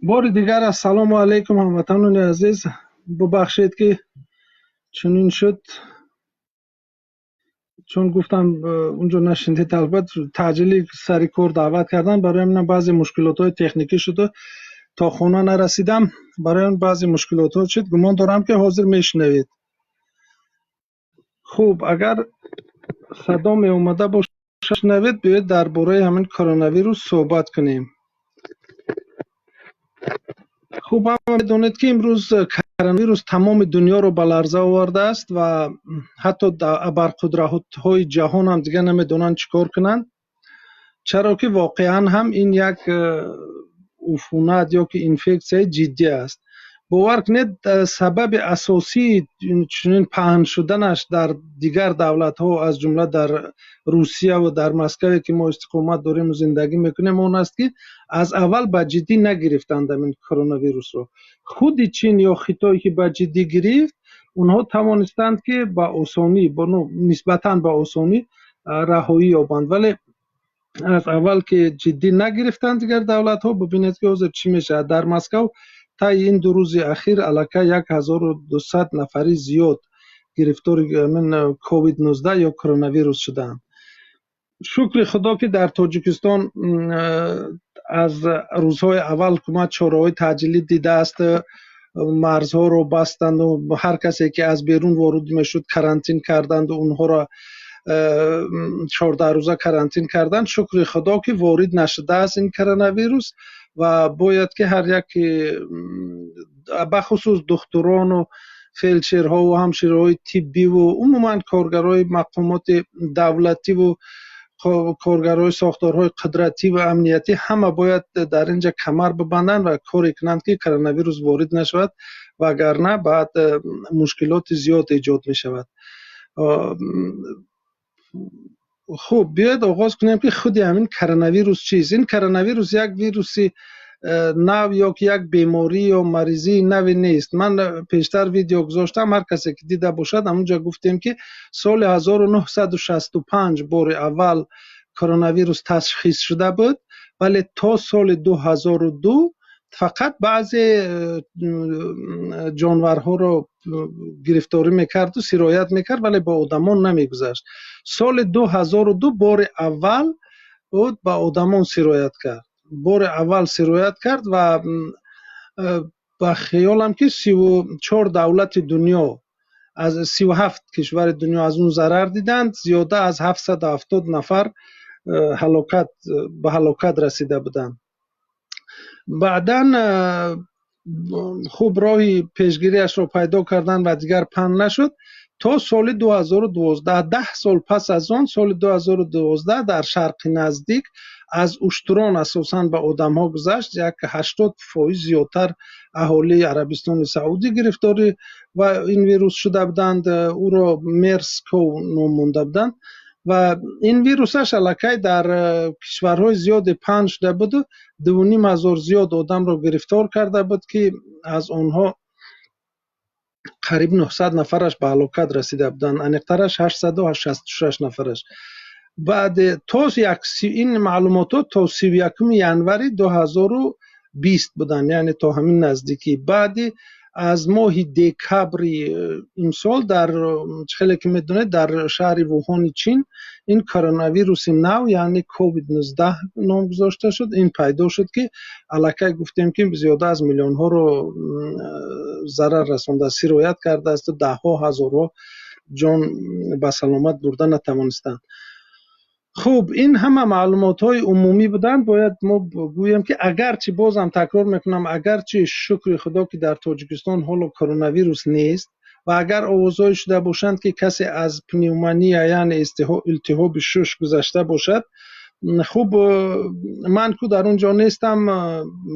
Бори дигар ассалому алайкум, ҳамватанони азиз. Бубахшед, ки чунин шуд, чун гуфтам, унҷо нашиндед. Албатта, таъҷилӣ сари кор даъват кардан, барои ҳамин баъзе мушкилотҳои техникӣ шуду то хона нарасидам, барои он баъзе мушкилотҳо шуд. Гумон дорам, ки ҳозир мешунавед. Хуб, агар садо меомада бошад, шунавед, биёед, дар бораи ҳамин коронавирус суҳбат кунем. Хуб, ҳама медонед, ки имрӯз коронавирус тамоми дунёро ба ларза овардааст ва ҳатто абарқудратҳои ҷаҳон ҳам дигар намедонанд, чӣ кор кунанд, чаро ки воқеан ҳам ин як уфунат ё ки инфексияи ҷиддӣ аст. Бовар кунед, сабаби асосии чунин паҳн шуданаш дар дигар давлатҳо, аз ҷумла дар Русия ва дар Москаве, ки мо истиқомат дорему зиндагӣ мекунем, он аст, ки аз аввал ба ҷиддӣ нагирифтанд ҳамин коронавирусро. Худи Чин ё Хитой, ки ба ҷиддӣ гирифт, онҳо тавонистанд, ки ба осонӣ, нисбатан ба осонӣ раҳоӣ ёбанд. Вале аз аввал ки ҷиддӣ нагирифтанд дигар давлатҳо, бибинед, ки ҳозир чӣ мешавад. Дар Москав таи ин 2 рӯзи ахир аллакай 1200 нафари зиёд гирифтори ҳамин ковид 19 ё коронавирус шудаанд. Шукри Худо, ки дар Тоҷикистон аз рӯзҳои аввал ҳукумат чораҳои таъҷилӣ дидааст, марзҳоро бастанду ҳар касе, ки аз берун ворид мешуд, карантин карданду онҳоро 14 рӯза карантин карданд. Шукри Худо, ки ворид нашудааст ин коронавирус. Ва бояд, ки ҳар яке, бахусус духтурону фелдшерҳову ҳамшираҳои тиббиву умуман коргарои мақомоти давлативу коргарои сохторҳои қудратӣ ва амниятӣ, ҳама бояд дар ин ҷа камар бибанданд ва коре кунанд, ки коронавирус ворид нашавад, вагарна баъд мушкилоти зиёд эҷод мешавад. Хуб, биёед, оғоз кунем, ки худи ҳамин коронавирус чист. Ин коронавирус як вируси нав ё ки як беморӣ ё маризии наве нест. Ман пештар видео гузоштам, ҳар касе ки дида бошад, ҳамунҷа гуфтем, ки соли 1965 бори аввал коронавирус ташхис шуда буд, вале то соли 2002 фақат баъзе ҷонварҳоро гирифторӣ мекарду сироят мекард, вале ба одамон намегузашт. Соли 2002 бори аввал ба одамон сироят кард, бори аввал сироят кард ва ба хиёлам, ки 34 давлати дунё, аз 37 кишвари дунё аз он зарар диданд, зиёда аз 770 нафар ба ҳалокат расида буданд. Баъдан хуб, роҳи пешгириашро пайдо карданд ва дигар паҳн нашуд то соли 2012. 10 сол пас аз он, соли 2012, дар Шарқи Наздик аз уштурон асосан ба одамҳо гузашт. Як 80% зиёдтар аҳолии Арабистони Саудӣ гирифтори ва ин вирус шуда буданд. Ӯро мерс ков ном монда буданд ва ин вирусаш аллакай дар кишварҳои зиёде паҳн шуда буду 2500 зиёд одамро гирифтор карда буд, ки аз онҳо қариб 900 нафараш ба ҳалокат расида буданд, аниқтараш 866 нафараш. Баъд то ин маълумотҳо то 31-уми январи 2020 буданд, яъне то ҳамин наздикӣ. Баъди аз моҳи декабри имсол, дар хеле ки медонед, дар шаҳри Вуҳони Чин ин коронавируси нав, яъне ковид 19 ном гузошта шуд, ин пайдо шуд, ки аллакай гуфтем, ки зиёда аз миллионҳоро зарар расонда, сироят кардаасту даҳҳо ҳазорҳо ҷон ба саломат бурда натавонистанд. Хуб, ин ҳама маълумотҳои умумӣ буданд. Бояд мо гӯем, ки агарчи, бозам такрор мекунам, агарчи, шукри Худо, ки дар Тоҷикистон ҳоло коронавирус нест ва агар овозҳое шуда бошанд, ки касе аз пневмония, яъне илтиҳоби шуш гузашта бошад, хуб, ман ку дар он ҷо нестам,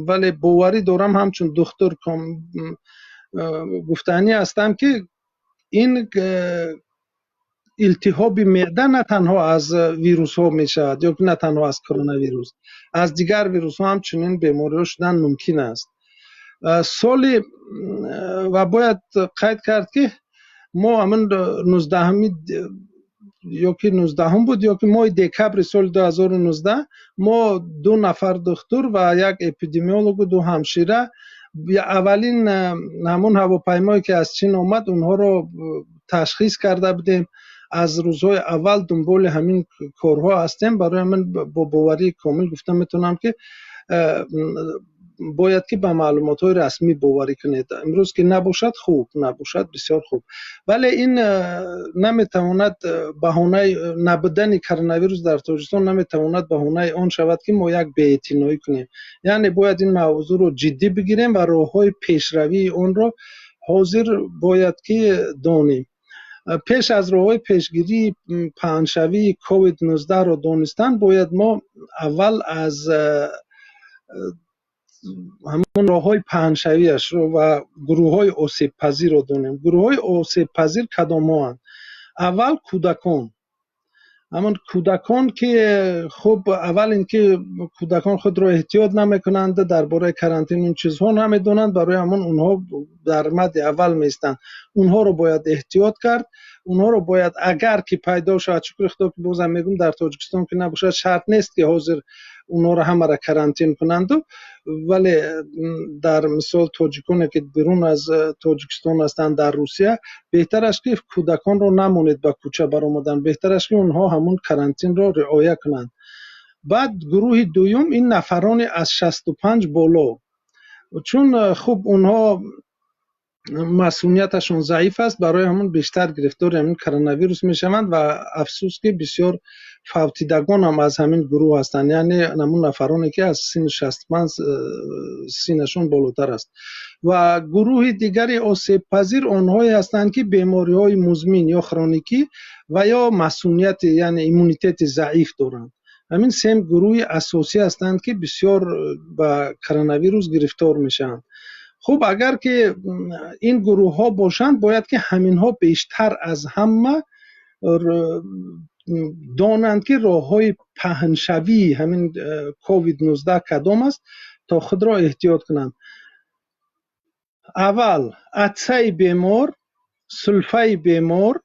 вале боварӣ дорам, ҳамчун духтур гуфтанӣ ҳастам, ки ин илтиҳоби меъда на танҳо аз вирусҳо мешавад ё на танҳо аз коронавирус, аз дигар вирусҳо ҳам чунин бемориҳо шудан мумкин аст. Соли ва бояд қайд кард, ки мо ҳамин 19-уми ё ки 19-ум буд, ё ки моҳи декабри соли 2019 мо ду нафар духтур ва як эпидемиологу ду ҳамшира аввалин ҳамон ҳавопаймое, ки аз Чин омад, онҳоро ташхис карда будем. Аз рӯзҳои аввал дунболи ҳамин корҳо ҳастем. Барои ҳамин бо боварии комил гуфта метавонам, ки бояд ки ба маълумотҳои расмӣ боварӣ кунед. Имрӯз ки набошад, хуб, набошад, бисёр хуб, вале ин наметавонад баҳонаи набудани коронавирус дар Тоҷикистон наметавонад баҳонаи он шавад, ки мо як беэътиноӣ кунем. Яъне бояд ин мавзӯъро ҷиддӣ бигирем ва роҳҳои пешравии онро ҳозир бояд ки донем. Пеш аз роҳҳои пешгирии паҳншавии COVID-19-ро донистан, бояд мо аввал аз ҳамон роҳҳои паҳншавиашро ва гурӯҳҳои осебпазирро донем. Гурӯҳҳои осебпазир кадомҳоанд? Аввал кӯдакон. Ҳамон кӯдакон, ки хуб, аввал ин ки кӯдакон худро эҳтиёт намекунанд, дар бораи карантин он чизҳо намедонанд. Барои ҳамон онҳо дар мадди аввал меистанд. Онҳоро бояд эҳтиёт кард. Онҳоро бояд, агар ки пайдо шавад, шукри Худо, ки бозам мегӯм, дар Тоҷикистон ки набошад, шарт нест, ки ҳозир онҳоро ҳамаро карантин кунанду, вале дар мисол тоҷиконе, ки берун аз Тоҷикистон ҳастанд, дар Русия, беҳтар аст, ки кӯдаконро намонед ба кӯча баромадан. Беҳтар аст, ки онҳо ҳамон карантинро риоя кунанд. Баъд гурӯҳи дуюм ин нафароне аз 65 боло, чун хуб, онҳо масунияташон заиф аст, барои ҳамон бештар гирифтори ҳамин коронавирус мешаванд ва афсӯс, ки бисёр фавтидагон ҳам аз ҳамин гурӯҳ ҳастанд, яъне ҳамон нафароне, ки аз синни 65 синнашон болотар аст. Ва гурӯҳи дигари осебпазир онҳое ҳастанд, ки бемориҳои музмин ё хроникӣ ва ё масунияти, яъне иммунитети заиф доранд. Ҳамин се гурӯҳи асосӣ ҳастанд, ки бисёр ба коронавирус гирифтор мешаванд. Хуб, агар ки ин гурӯҳҳо бошанд, бояд ки ҳаминҳо бештар аз ҳама донанд, ки роҳҳои паҳншавии ҳамин COVID-19 кадом аст, то худро эҳтиёт кунанд. Аввал атсаи бемор, сулфаи бемор.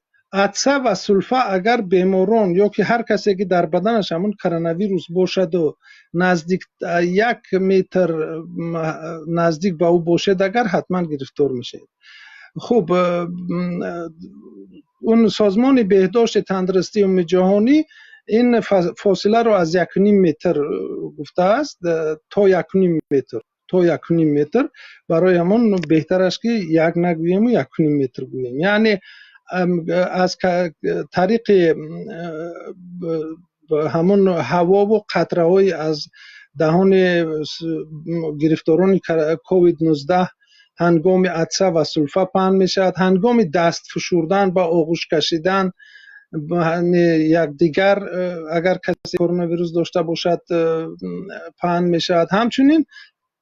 Атса ва сулфа, агар беморон ё ки ҳар касе, ки дар баданаш ҳамон коронавирус бошаду наздик 1 метр наздик ба ӯ бошед, агар ҳатман гирифтор мешавед. Хуб, он Созмони беҳдошти тандурустии умумиҷаҳонӣ ин фосиларо аз 1,5 метр гуфтааст, то 1,5 метр, то 1,5 метр. Барои ҳамон беҳтар аст, ки як нагӯему 1,5 метр гӯем. Яъне аз тариқи ҳамон ҳавову қатраҳои аз даҳони гирифторони COVID-19 ҳангоми атса ва сулфа паҳн мешавад. Ҳангоми даст фишурдан, ба оғӯш кашидан якдигар, агар касе коронавирус дошта бошад, паҳн мешавад. Ҳамчунин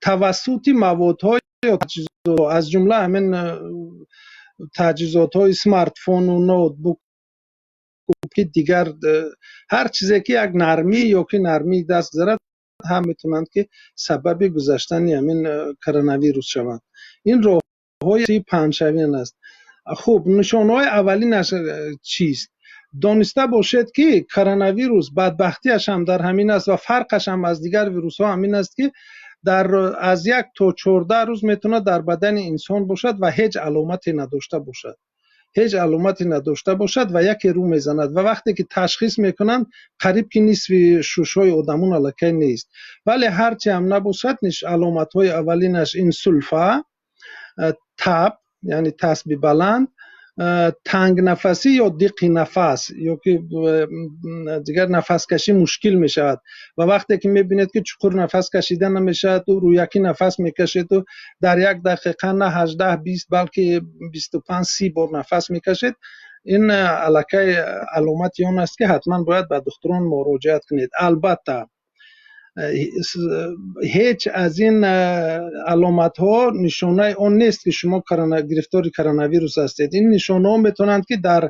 тавассути маводҳо ё таҷҳизотҳо, аз ҷумла ҳамин таҷҳизотҳои смартфону ноутбук, ки дигар ҳар чизе, ки як нармӣ ё ки нармии даст гузарад, ҳам метавонанд, ки сабаби гузаштани ҳамин коронавирус шаванд. Ин роҳҳои паҳншавиан аст. Хуб, нишонаҳои аввалинаш чист? Дониста бошед, ки коронавирус бадбахтиаш ҳам дар ҳамин аст ва фарқаш ҳам аз дигар вирусҳо ҳамин аст, ки дар аз 1 то 14 рӯз метавонад дар бадани инсон бошад ва ҳеҷ аломате надошта бошад, ҳеҷ аломате надошта бошад ва яке рӯ мезанад ва вақте ки ташхис мекунанд, қариб ки нисфи шушҳои одамон аллакай нест. Вале ҳарчи ҳам набошад, аломатҳои аввалинаш ин сулфа, таб, яъне таби баланд, тангнафасӣ ё диқи нафас, ё ки дигар нафаскашӣ мушкил мешавад. Ва вақте ки мебинед, ки чуқур нафас кашида намешаваду рӯякӣ нафас мекашеду дар як дақиқа на 18, 20, балки 25, 30 бор нафас мекашед, ин аллакай аломати он аст, ки ҳатман бояд ба духтурон муроҷиат кунед. Албатта, ҳеҷ аз ин аломатҳо нишонаи он нест, ки шумо гирифтори коронавирус ҳастед. Ин нишонаҳо метавонанд, ки дар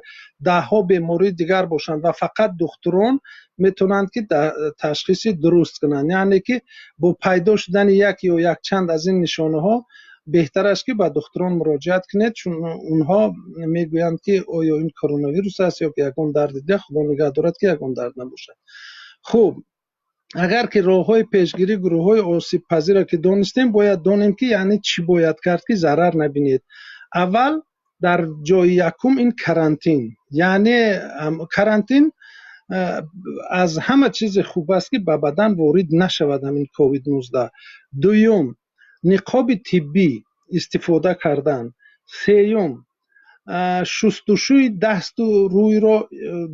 даҳҳо бемории дигар бошанд ва фақат духтурон метавонанд, ки ташхиси дуруст кунанд. Яъне ки бо пайдо шудани як ё якчанд аз ин нишонаҳо Беҳтар аст, ки ба духтурон муроҷиат кунед, чун онҳо мегӯянд, ки оё ин коронавирус аст ё ки ягон дарди дигар. Худо нигаҳ дорад, ки ягон дард набошад. Хуб, агар ки роҳҳои пешгирӣ, гурӯҳҳои осебпазирро ки донистем, бояд донем, ки яъне чӣ бояд кард, ки зарар набинед. Аввал, дар ҷои якум ин карантин, яъне карантин аз ҳама чизе хуб аст, ки ба бадан ворид нашавад ҳамин COVID-19. Дуюм, ниқоби тиббӣ истифода кардан. Сеюм, шустушӯи дасту рӯйро,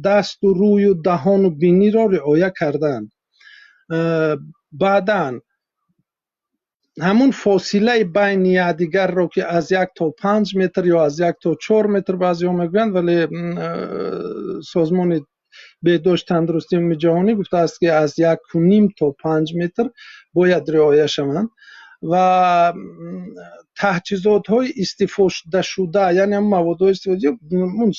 дасту рӯю даҳону биниро риоя кардан. Баъдан ҳамун фосилаи байни якдигарро, ки аз 1 то 5 метр ё аз 1 то 4 метр баъзеҳо мегӯянд, вале Созмони беҳдошти тандурустии умумии ҷаҳонӣ гуфтааст, ки аз 1,5 то 5 метр бояд риоя шаванд, ва таҷҳизотҳои истифодашуда, яъне ҳамн маводҳои истифода,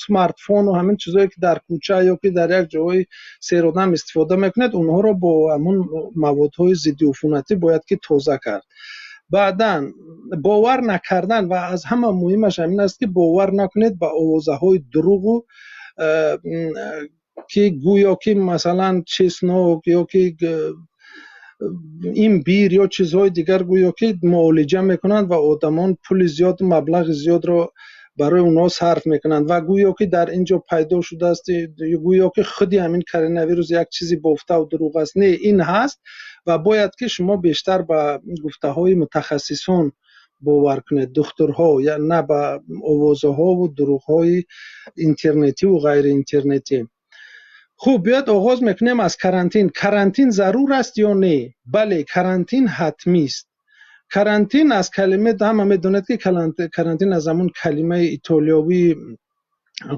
смартфону ҳамин чизҳое, ки дар кӯча ё ки дар як ҷоҳои серодам истифода мекунед, онҳоро бо ҳамун маводҳои зиддиуфунатӣ бояд ки тоза кард. Баъдан бовар накардан, ва аз ҳама муҳимаш ҳамин аст, ки бовар накунед ба овозаҳои дурӯғу, ки гӯё ки масалан чеснок ё ки имбир ё чизҳои дигар гӯё ки муолиҷа мекунанд ва одамон пули зиёд, маблағи зиёдро барои онҳо сарф мекунанд, ва гӯё ки дар ин ҷо пайдо шудааст, гӯё ки худи ҳамин коронавирус як чизи бофтаву дурӯғ аст. Не, ин ҳаст ва бояд ки шумо бештар ба гуфтаҳои мутахассисон бовар кунед, духтурҳо, на ба овозаҳову дурӯғҳои интернетиву ғайриинтернетӣ. Хуб, биёед оғоз мекунем аз карантин. Карантин зарур аст ё не? Бале, карантин ҳатмист. Карантин аз калима, ҳама медонед, ки карантин аз ҳамун калимаи итолиёвии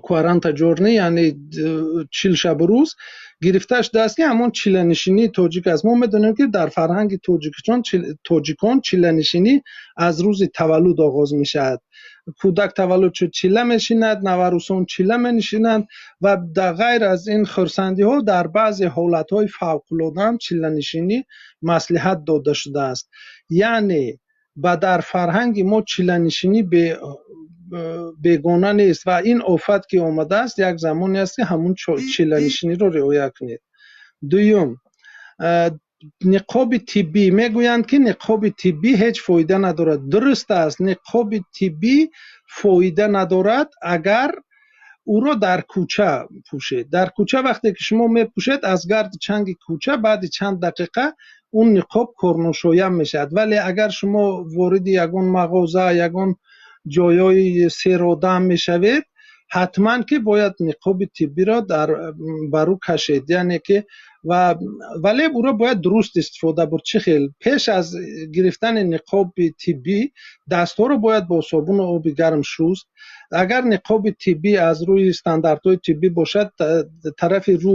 quaranta giorni, яъне 40 шабу рӯз гирифта шудааст, ки ҳамон чиланишинии тоҷик аст. Мо медонем, ки дар фарҳанги тоҷикон чиланишинӣ аз рӯзи таваллуд оғоз мешавад. Кӯдак таваллуд шуд, чила мешинад, наварусон чила менишинанд, ва ғайр аз ин хурсандиҳо дар баъзе ҳолатҳои фавқулода ҳам чиланишинӣ маслиҳат дода шудааст. Яъне ба дар фарҳанги мо чиланишинӣ бегона нест, ва ин офат ки омадааст, як замоне аст, ки ҳамун чиланишиниро риоя кунед. Дуюм, ниқоби тиббӣ. Мегӯянд, ки ниқоби тиббӣ ҳеҷ фоида надорад. Дуруст аст, ниқоби тиббӣ фоида надорад, агар ӯро дар кӯча пӯшед. Дар кӯча вақте ки шумо мепӯшед, аз гарди чанги кӯча баъди чанд дақиқа он ниқоб корношоям мешавад. Вале агар шумо вориди ягон мағоза, ягон ҷойҳои серодам мешавед, ҳатман ки бояд ниқоби тиббиро дар бар рӯ кашед, яъне ки ва вале ӯро бояд дуруст истифода бурд. Чӣ хел? Пеш аз гирифтани ниқоби тиббӣ дастҳоро бояд бо собуну оби гарм шуст. Агар ниқоби тиббӣ аз рӯи стандартҳои тиббӣ бошад, тарафи рӯ,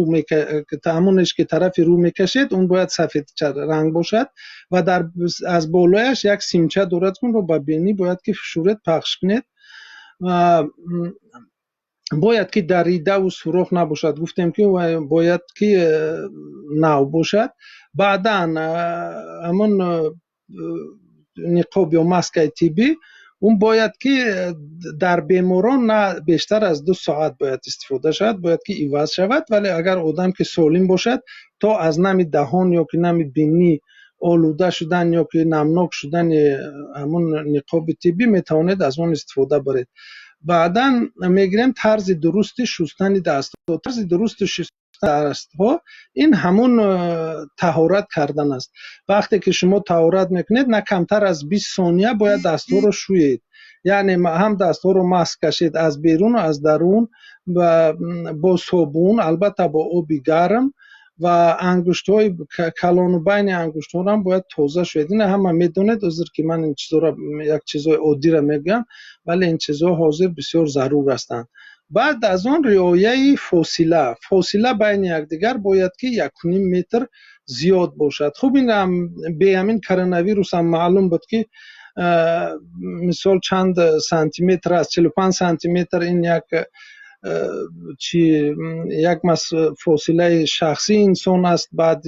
ҳамонеш ки тарафи рӯ мекашед, он бояд сафед ранг бошад ва дар аз болояш як симча дорад, ки онро ба бинӣ бояд ки фишуред, пахш кунед. Бояд ки даридаву сурох набошад. Гуфтем, ки бояд ки нав бошад. Баъдан ҳамон ниқоб ё маскаи тиббӣ, он бояд ки дар беморон на бештар аз 2 соат бояд истифода шавад, бояд ки иваз шавад. Вале агар одам ки солим бошад, то аз нами даҳон ё ки нами бинӣ олуда шудан ё ки намнок шудани ҳамон ниқоби тиббӣ, метавонед аз он истифода баред. Баъдан мегирем тарзи дурусти шустани дастҳо. Тарзи дурусти шустани дастҳо ин ҳамун таҳорат кардан аст. Вақте ки шумо таҳорат мекунед, на камтар аз 20 сония бояд дастҳоро шӯед, яъне ҳам дастҳоро масх кашед аз беруну аз дарун бо собун, албатта бо оби гарм, ва ангуштҳои калону байни ангуштҳоро ҳам бояд тоза шӯед. Ина ҳама медонед, ҳозир ки ман ин чизҳоро як чизҳои оддиро мегӯям, вале ин чизҳо ҳозир бисёр зарур ҳастанд. Баъд аз он риояи фосила. Фосила байни якдигар бояд ки 1,5 метр зиёд бошад. Хуб, ин бе ҳамин коронавирусам маълум буд, ки мисол чанд сантиметр аст, 45 сантиметр. Ин як чи як фосилаи шахсии инсон аст. Баъд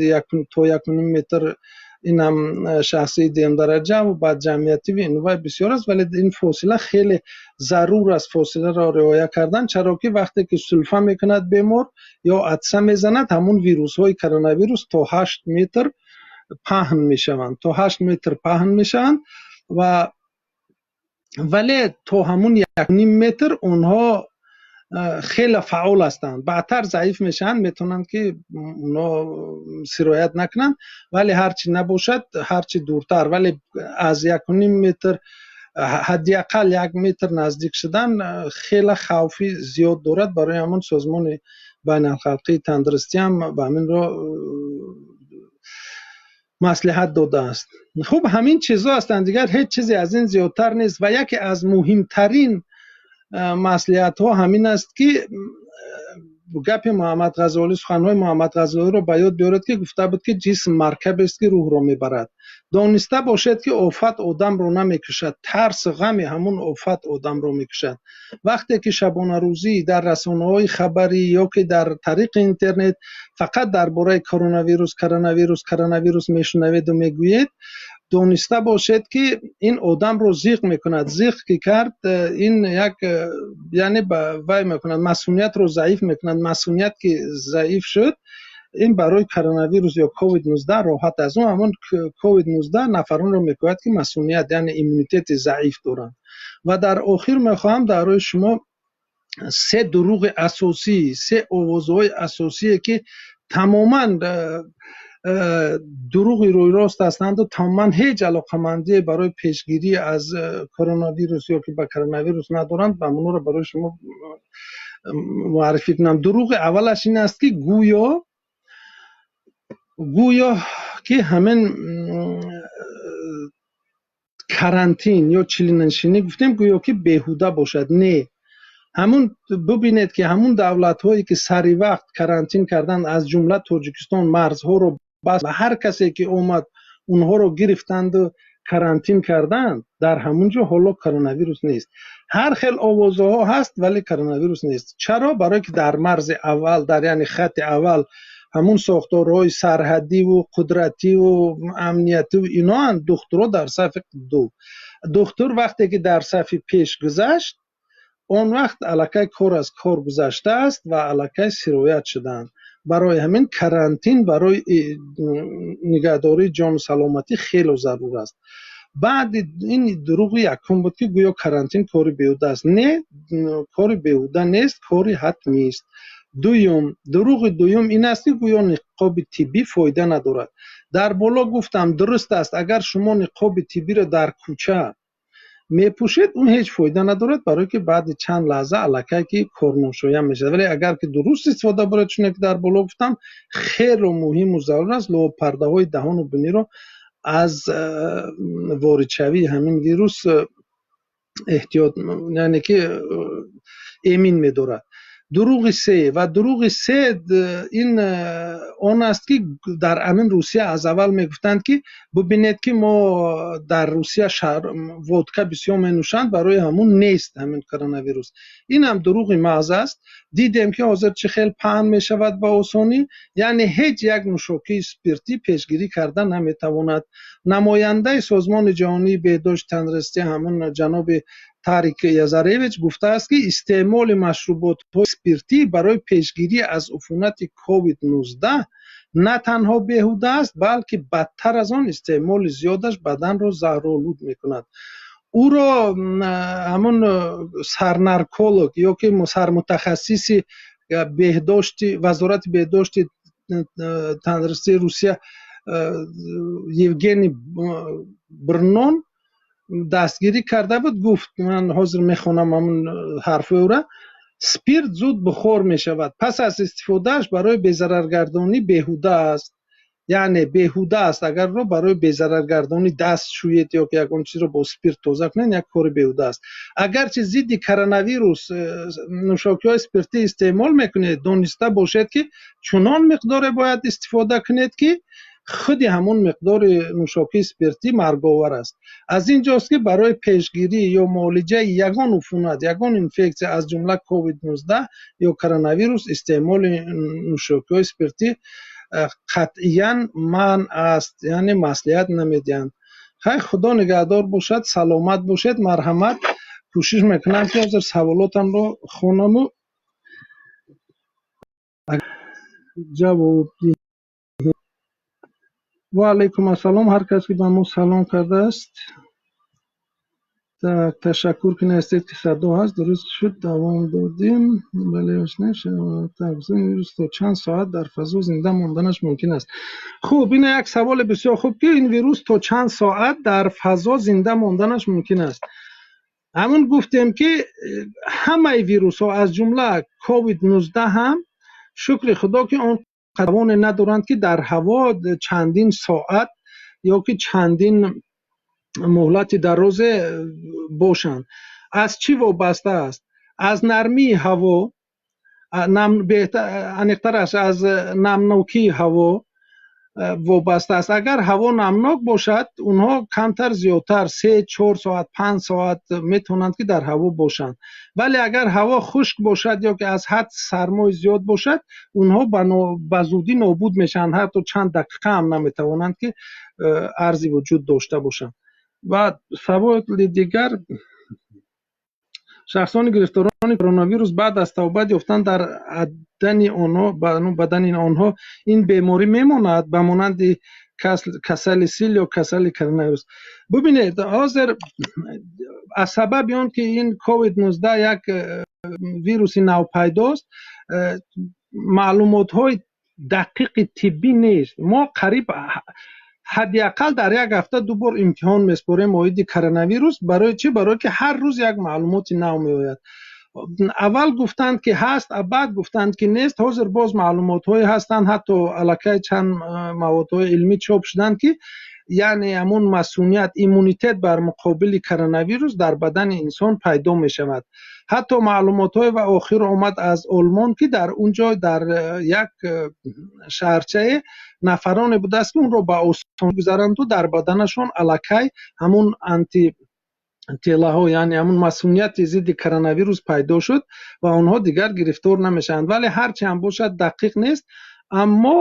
то 1,5 метр. Инам шахсии дуюмдараҷа ва баъд ҷамъиятиву инвай бисёр аст, вале ин фосила хеле зарур аст, фосиларо риоя кардан, чаро ки вақте ки сулфа мекунад бемор ё атса мезанад, ҳамун вирусҳои коронавирус то 8 метр паҳн мешаванд, то 8 метр паҳн мешаванд ва вале то ҳамун 1,5 метр онҳо хеле фаъол ҳастанд. Баъдтар заиф мешаванд, метавонанд ки онҳо сироят накунанд, вале ҳарчи набошад, ҳарчи дуртар, вале аз 1,5 метр, ҳадди ақал 1 метр наздик шудан хеле хавфи зиёд дорад. Барои ҳамон Созмони байналхалқии тандурустӣ ҳам ба ҳаминро маслиҳат додааст. Хуб, ҳамин чизҳо ҳастанд, дигар ҳеҷ чизе аз ин зиёдтар нест. Ва яке аз муҳимтарин маслиҳатҳо ҳамин аст, ки гапи Муҳаммад Ғазолӣ, суханҳои Муҳаммад Ғазолиро ба ёд биёред, ки гуфта буд, ки ҷисм маркабест, ки рӯҳро мебарад. Дониста бошед, ки офат одамро намекушад, тарсу ғами ҳамун офат одамро мекушад. Вақте ки шабонарӯзӣ дар расонаҳои хабарӣ ё ки дар тариқи интернет фақат дар бораи коронавирус, коронавирус, коронавирус мешунаведу мегӯед, дониста бошед, ки ин одамро зиқ мекунад. Зиқ ки кард, ин як яъне вай мекунад, масуниятро заиф мекунад. Масуният ки заиф шуд, ин барои коронавирус ё ковид 19 роҳат аст. Он ҳамон ковид 19 нафаронро мекӯяд, ки масуният, яъне иммунитети заиф доранд. Ва дар охир мехоҳам дар рӯи шумо се дурӯғи асосӣ, се овозҳои асосие, ки тамоман дурӯғи рӯйрост ҳастанду тамоман ҳеҷ алоқамандие барои пешгирӣ аз коронавирус ё ки ба коронавирус надоранд, ба онҳоро барои шумо муаррифӣ кунам. Дурӯғи аввалаш ин аст, ки гӯё ки ҳамин карантин ё чилинашинӣ гуфтем, гӯё ки беҳуда бошад. Не, ҳамун бубинед, ки ҳамун давлатҳое, ки сари вақт карантин карданд, аз ҷумла Тоҷикистон, марзҳоро баст ва ҳар касе ки омад, онҳоро гирифтанду карантин карданд, дар ҳамун ҷо ҳоло коронавирус нест. Ҳар хел овозаҳо ҳаст, вале коронавирус нест. Чаро? Барое ки дар марзи аввал, дар яъне хатти аввал ҳамун сохторҳои сарҳадиву қудративу амниятиву иноанд, духтурҳо дар сафи ду. Духтур вақте ки дар сафи пеш гузашт, он вақт аллакай кор аз кор гузаштааст ва аллакай сироят шудаанд. Барои ҳамин карантин барои нигаҳдории ҷону саломатӣ хело зарур аст. Баъди ин дурӯғи якум буд, ки гӯё карантин кори беҳуда аст. Не, кори беҳуда нест, кори ҳатмист. Дуюм, дурӯғи дуюм ин аст, ки гӯё ниқоби тиббӣ фоида надорад. Дар боло гуфтам, дуруст аст, агар шумо ниқоби тиббиро дар кӯча мепӯшед, он ҳеҷ фоида надорад, барое ки баъди чанд лаҳза аллакай ки корношоям мешавад. Вале агар ки дуруст истифода баред, чуне ки дар боло гуфтам, хело муҳиму зарур аст, пардаҳои даҳону биниро аз воридшавии ҳамин вирус эҳтиёт, яъне ки эмин медорад. Дурӯғи се ва дурӯғи се ин он аст, ки дар ҳамин Русия аз аввал мегуфтанд, ки бубинед, ки мо дар Русия водка бисёр менӯшанд, барои ҳамун нест ҳамин коронавирус. Инам дурӯғи маҳз аст. Дидем, ки ҳозир чӣ хел паҳн мешавад ба осонӣ, яъне ҳеҷ як нӯшокии спиртӣ пешгирӣ карда наметавонад. Намояндаи Созмони ҷаҳонии беҳдошти тандурустӣ, ҳамун ҷаноби Тарик Язаревич, гуфтааст, ки истеъмоли машруботҳои спиртӣ барои пешгирӣ аз уфунати ковид 19 на танҳо беҳуда аст, балки бадтар аз он, истеъмоли зиёдаш баданро заҳролуд мекунад. Ӯро ҳамун сарнарколог ё ки сармутахассиси беҳдошти Вазорати беҳдошти тандурустии Русия Евгений Брунон дастгирӣ карда буд. Гуфт, ман ҳозир мехонам ҳамун ҳарфи ӯра: «Спирт зуд бухор мешавад, пас аз истифодааш барои безараргардонӣ беҳуда аст». Яъне беҳуда аст, агар ро барои безараргардонӣ даст шӯед ё ки ягон чизро бо спирт тоза кунед, як кори беҳуда аст. Агарчи зидди коронавирус нӯшокиҳои спиртӣ истеъмол мекунед, дониста бошед, ки чунон миқдоре бояд истифода кунед, ки худи ҳамун миқдори нӯшокии спиртӣ марговар аст. Аз ин ҷост, ки барои пешгирӣ ё муолиҷаи ягон уфунат, ягон инфексия, аз ҷумла ковид 19 ё коронавирус, истеъмоли нӯшокиҳои спиртӣ Қатъиян манъ аст, яъне маслиҳат намедиҳанд. Хай, Худо нигаҳдор бошад, саломат бошед, марҳамат. Кӯшиш мекунам, ки ҳозир саволотамро хонаму ҷавоб диҳем. Ва алайкум ассалом, ҳар кас ки ба мо салом кардааст. Так, ташаккур, ки навистед, ки садо ҳаст. Дуруст шуд, давом додем. Бале, так, вирус то чанд соат дар фазо зинда монданаш мумкин аст? Хуб, ина як саволи бисёр хуб, ки ин вирус то чанд соат дар фазо зинда монданаш мумкин аст. Ҳамун гуфтем, ки ҳамаи вирусҳо, аз ҷумла ковид 19 ҳам, шукри Худо, ки он тавоне надоранд, ки дар ҳаво чандин соат ё ки чандин муҳлати дарозе бошанд. Аз чӣ вобаста аст? Аз нармии ҳаво, аниқтараш, аз намнокии ҳаво вобаста аст. Агар ҳаво намнок бошад, онҳо камтар зиёдтар 3-4 соат, 5 соат метавонанд, ки дар ҳаво бошанд. Вале агар ҳаво хушк бошад ё ки аз ҳад сармои зиёд бошад, онҳо ба зудӣ нобуд мешаванд, ҳатто чанд дақиқа ҳам наметавонанд, ки арзи вуҷуд дошта бошанд. Ва саволи дигар: шахсони гирифторони коронавирус баъд аз табобат ёфтан дар адани онҳо, бадани онҳо ин беморӣ мемонад, ба монанди касали сил ё касали коронавирус? Бубинед, ҳозир аз сабаби он ки ин ковид 19 як вируси навпайдост, маълумотҳои дақиқи тиббӣ нест. Мо қариб ҳадди ақал дар як ҳафта ду бор имтиҳон меспорем оиди коронавирус. Барои чӣ? Барое ки ҳар рӯз як маълумоти нав меояд. Аввал гуфтанд, ки ҳаст, баъд гуфтанд, ки нест. Ҳозир боз маълумотҳое ҳастанд, ҳатто аллакай чанд маводҳои илмӣ чоп шуданд, ки яъне ҳамун масуният, иммунитет бар муқобили коронавирус дар бадани инсон пайдо мешавад. Ҳатто маълумотҳое ва охир омад аз Олмон, ки дар он ҷо дар як шаҳрчае нафароне будааст, ки онро ба осон гузаранду дар баданашон аллакай ҳамун антителаҳо, яъне ҳамун масунияти зидди коронавирус пайдо шуд ва онҳо дигар гирифтор намешаванд. Вале ҳарчи ҳам бошад, дақиқ нест, аммо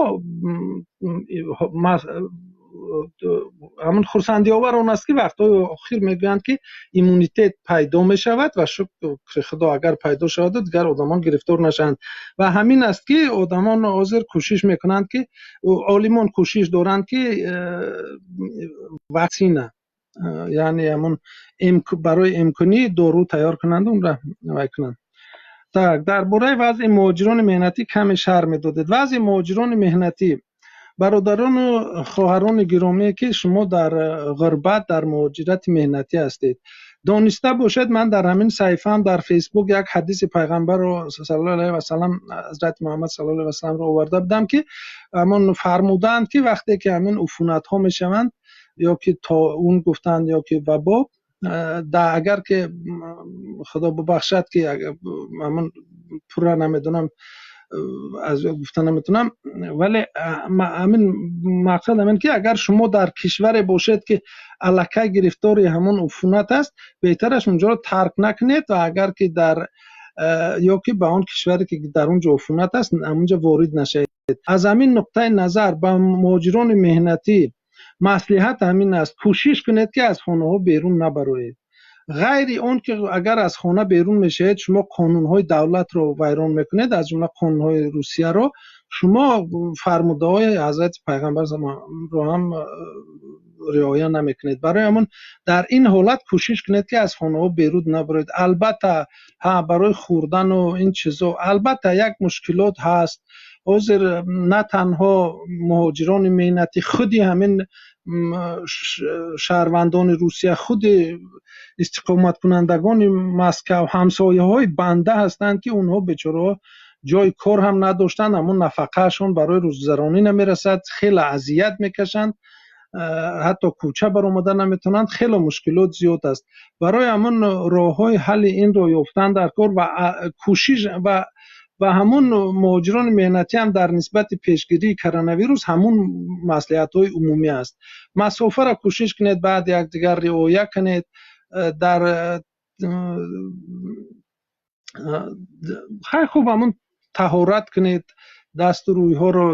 ҳамун хурсандиовар он аст, ки вақтҳои охир мегӯянд, ки иммунитет пайдо мешавад. Ва шукри Худо, агар пайдо шаваду дигар одамон гирифтор нашаванд. Ва ҳамин аст, ки одамон ҳозир кӯшиш мекунанд, ки олимон кӯшиш доранд, ки ваксина, яъне ҳамун барои эмкунӣ дору тайёр кунанду онра вай кунанд. Так, дар бораи вазъи муҳоҷирони меҳнатӣ каме шарҳ медодед. Вазъи муҳоҷирони меҳнатӣ, бародарону хоҳарони гиромие, ки шумо дар ғурбат, дар муҳоҷирати меҳнатӣ ҳастед, дониста бошед, ман дар ҳамин саҳифаам дар Фейсбук як ҳадиси пайғамбарро саллаллоҳу алайҳи васалам, ҳазрати Муҳаммад саллаллоҳу алайҳи васаламро оварда будам, ки ҳамон фармудаанд, ки вақте ки ҳамин уфунатҳо мешаванд ё ки тоун гуфтанд, ё ки вабо, агар ки Худо бубахшад, ки ҳамон пурра намедонам, аз гуфта наметавонам, вале ҳамин мақсад ҳамин, ки агар шумо дар кишваре бошед, ки аллакай гирифтори ҳамон уфунат аст, беҳтараш унҷоро тарк накунед ва агар ки дар ё ки ба он кишваре, ки дар он ҷо уфунат аст, ҳамунҷо ворид нашавед. Аз ҳамин нуқтаи назар ба муҳоҷирони меҳнатӣ маслиҳат ҳамин аст: кӯшиш кунед, ки аз хонаҳо берун набароед. Ғайри он ки агар аз хона берун мешавед, шумо қонунҳои давлатро вайрон мекунед, аз ҷумла қонунҳои Русияро, шумо фармудаҳои ҳазрати пайғамбарро ҳам риоя намекунед. Барои ҳамон дар ин ҳолат кӯшиш кунед, ки аз хонаҳо берун набароед. Албатта, ҳа, барои хӯрдану ин чизо албатта як мушкилот ҳаст. Ҳозир на танҳо муҳоҷирони меҳнатӣ, худи ҳамин шаҳрвандони Русия, худи истиқоматкунандагони Москав, ҳамсояҳои банда ҳастанд, ки онҳо бечораҳо ҷои кор ҳам надоштанд, ҳамон нафақаашон барои рӯзгузаронӣ намерасад, хеле азият мекашанд, ҳатто кӯча баромада наметавонанд, хеле мушкилот зиёд аст. Барои ҳамон роҳҳои ҳалли инро ёфтан дар кор ва кӯшиш ва ҳамун муҳоҷирони меҳнатӣ ҳам дар нисбати пешгирии коронавирус ҳамун маслиҳатҳои умумӣ аст: масофаро кӯшиш кунед баъд якдигар риоя кунед, дар хай хуб ҳамун таҳорат кунед, дасту рӯйҳоро.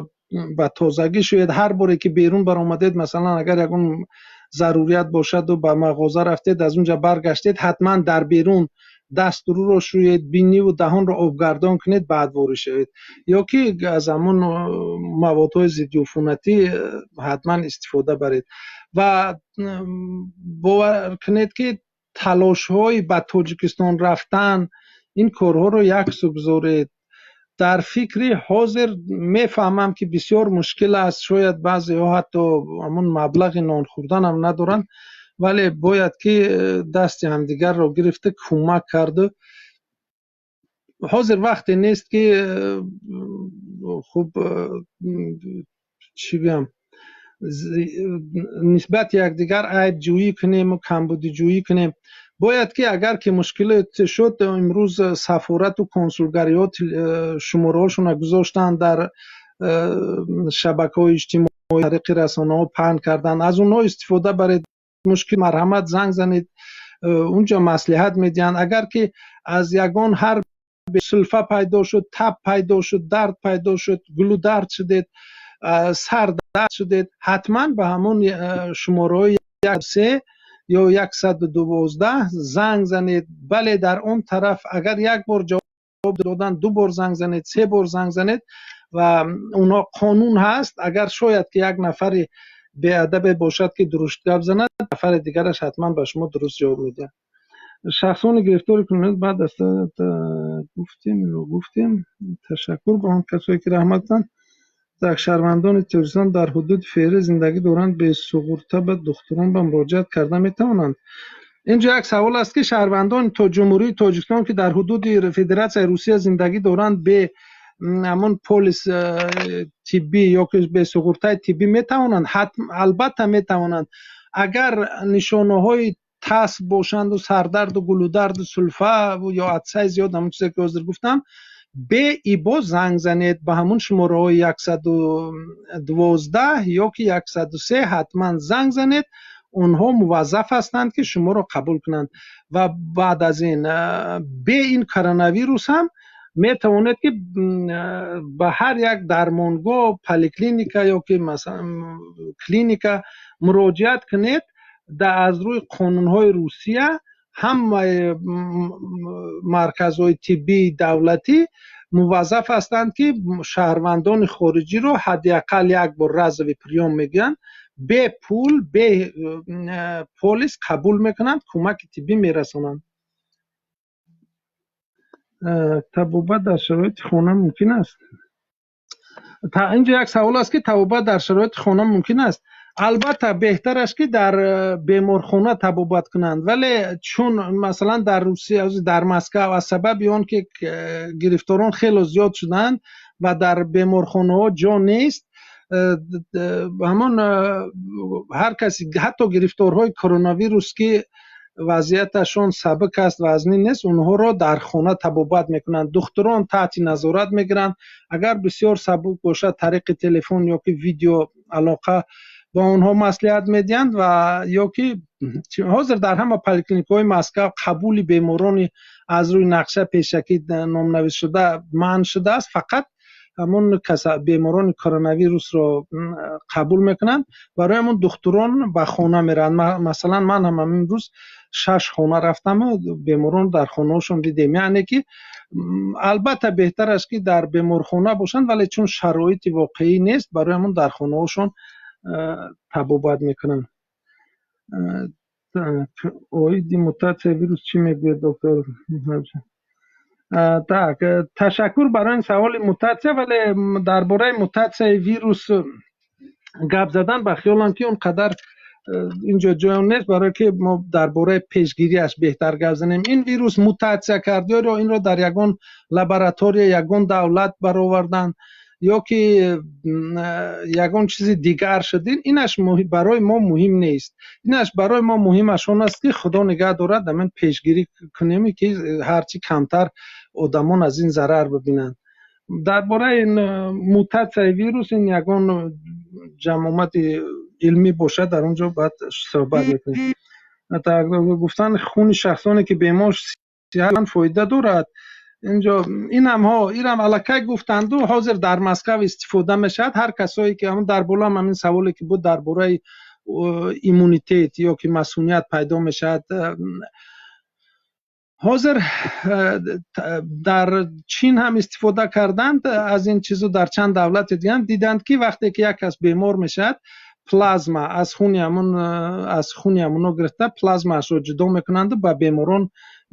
Ба тозагӣ шӯед. Ҳар боре ки берун баромадед, масалан, агар ягон зарурият бошаду ба мағоза рафтед, аз он ҷа баргаштед, ҳатман дар берун дасту рӯро шӯед, биниву даҳонро обгардон кунед, баъд ворид шавед ё ки аз ҳамон маводҳои зиддиуфунатӣ ҳатман истифода баред. Ва бовар кунед, ки талошҳои ба Тоҷикистон рафтан, ин корҳоро як су гузоред. Дар фикри ҳозир мефаҳмам, ки бисёр мушкил аст, шояд баъзеҳо ҳатто ҳамон маблағи нон хӯрданам надоранд, вале бояд ки дасти ҳамдигарро гирифта, кӯмак карду. Ҳозир вақте нест, ки хуб, чӣ гӯям, нисбати якдигар айбҷӯӣ кунему камбудиҷӯӣ кунем. Бояд ки агар ки мушкилот шуд, имрӯз сафорату консулгариҳо шумораҳошонро гузоштанд дар шабакаҳои иҷтимоӣ, тариқи расонаҳо паҳн карданд, аз онҳо истифода баред. Мушкил, марҳамат, занг занед, унҷо маслиҳат медиҳанд. Агар ки аз ягон ҳар сулфа пайдо шуд, таб пайдо шуд, дард пайдо шуд, гулудард шудед, сар дард шудед, ҳатман ба ҳамон шумораҳои 103 ё 112 занг занед. Бале, дар он тараф агар як бор ҷавоб додан, ду бор занг занед, се бор занг занед ва онҳо, қонун ҳаст, агар шояд ки як нафари беадабе бошад, ки дуруст гап занад, нафари дигараш ҳатман ба шумо дуруст ҷавоб медиҳад. Шахсони гирифтори коронавирус баъд аз гуфтем, гуфтем. Ташаккур ба он касое ки раҳмат гуфтанд. Так, шаҳрвандони Тоҷикистон дар ҳудуди феълӣ зиндагӣ доранд, бесуғурта ба духтурон ба муроҷиат карда метавонанд? Инҷо як савол аст, ки шаҳрвандони Ҷумҳурии Тоҷикистон, ки дар ҳудуди Федератсияи Русия зиндагӣ доранд, бе ҳамон полис тиббӣ ё ки бесуғуртаи тиббӣ метавонанд? Албатта метавонанд. Агар нишонаҳои тасб бошанду сардарду, гулударду, сулфа ё атсаи зиёд, ҳамон чизе ки ҳозир гуфтам, беибо занг занед ба ҳамон шумораҳои 112 ё ки 103, ҳатман занг занед. Онҳо муваззаф ҳастанд, ки шуморо қабул кунанд. Ва баъд аз ин, бе ин коронавирус ҳам метавонед, ки ба ҳар як дармонгоҳ, поликлиника ё ки масалан клиника муроҷиат кунед. Аз рӯи қонунҳои Русия ҳамаи марказҳои тиббии давлатӣ муваззаф ҳастанд, ки шаҳрвандони хориҷиро ҳадди ақал як бор, разовый приём мегӯянд, бепул, бе полис қабул мекунанд, кӯмаки тиббӣ мерасонанд. Табобат дар шароити хона мумкин аст? Инҷо як савол аст, ки табобат дар шароити хона мумкин аст. Албатта, беҳтар аст, ки дар беморхона табобат кунанд, вале чун масалан дар Русия, дар Москав, аз сабаби он ки гирифторон хело зиёд шуданд ва дар беморхонаҳо ҷо нест, ҳамон ҳар каси, ҳатто гирифторҳои коронавирус, ки вазъияташон сабук аст, вазнин нест, онҳоро дар хона табобат мекунанд. Духтурон таҳти назорат мегиранд. Агар бисёр сабук бошад, тариқи телефон ё ки видео алоқа ба онҳо маслиҳат медиҳанд. Ва ё ки ҳозир дар ҳама поликлиникаҳои Москав қабули беморони аз рӯи нақша пешакӣ номнависшуда манъ шудааст, фақат ҳамон беморони коронавирусро қабул мекунанд. Барои ҳамон духтурон ба хона мераванд. Масалан, ман ҳам ҳамин рӯз шаш хона рафтаму беморон дар хонаҳошон дидем. Яъне ки албатта беҳтар аст, ки дар беморхона бошанд, вале чун шароити воқеӣ нест, барои ҳамон дар хонаҳошон табобат мекунанд. Оиди мутатсияи вирус чӣ мегӯяд доктор? Так, ташаккур барои ин саволи мутатсия, вале дар бораи мутатсияи вирус гап задан, ба хиёлам, ки он қадар инҷо ҷои он нест, барое ки мо дар бораи пешгириаш беҳтар гап занем. Ин вирус мутатсия кард ё инро дар ягон лаборатория ягон давлат бароварданд ё ки ягон чизи дигар шуд, инаш барои мо муҳим нест. Инаш барои мо муҳимаш он аст, ки Худо нигаҳ дорад, ҳамин пешгирӣ кунем, ки ҳарчи камтар одамон аз ин зарар бибинанд. Дар бораи мутатсияи вирус ин ягон ҷамъомади илмӣ бошад, дар он ҷо баъд суҳбат мекунем. Гуфтан, хуни шахсоне ки бемор фоида дорад? Инҷо инамҳо инам аллакай гуфтанду, ҳозир дар Москав истифода мешавад. Ҳар касое ки ҳамн дар болоам ҳамин саволе ки буд дар бораи иммунитет ё ки масуният пайдо мешавад, ҳозир дар Чин ҳам истифода карданд аз ин чизу, дар чанд давлати дигар диданд, ки вақте ки як кас бемор мешавад, плазма аз хуни ҳамуно гирифта, плазмаашро ҷудо мекунанду ба беморон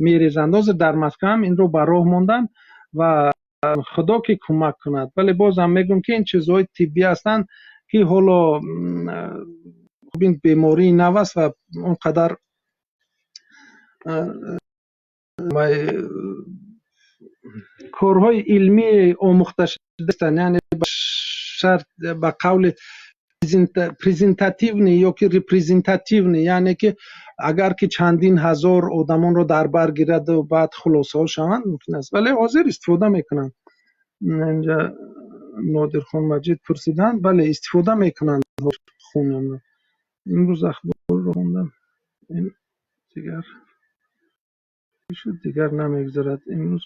мерезанд. Ҳозир дар Москва ҳам инро ба роҳ монданд ва Худо ки кӯмак кунад. Вале бозам мегӯм, ки ин чизҳои тиббӣ ҳастанд, ки ҳоло ин бемории нав аст ва он қадар корҳои илмӣ омӯхта шудаастанд, яъне шарт ба қавли презентативный ё ки репрезентативный, яъне ки агар ки чандин ҳазор одамонро дар бар гираду баъд хулосаҳо шаванд, мумкин аст. Вале ҳозир истифода мекунанд. Инҷа Нодирхон Маҷид пурсиданд, бале, истифода мекунанд хунро. Имрӯз ахборро хондам, ин дигар шуд, дигар намегузарад имрӯз.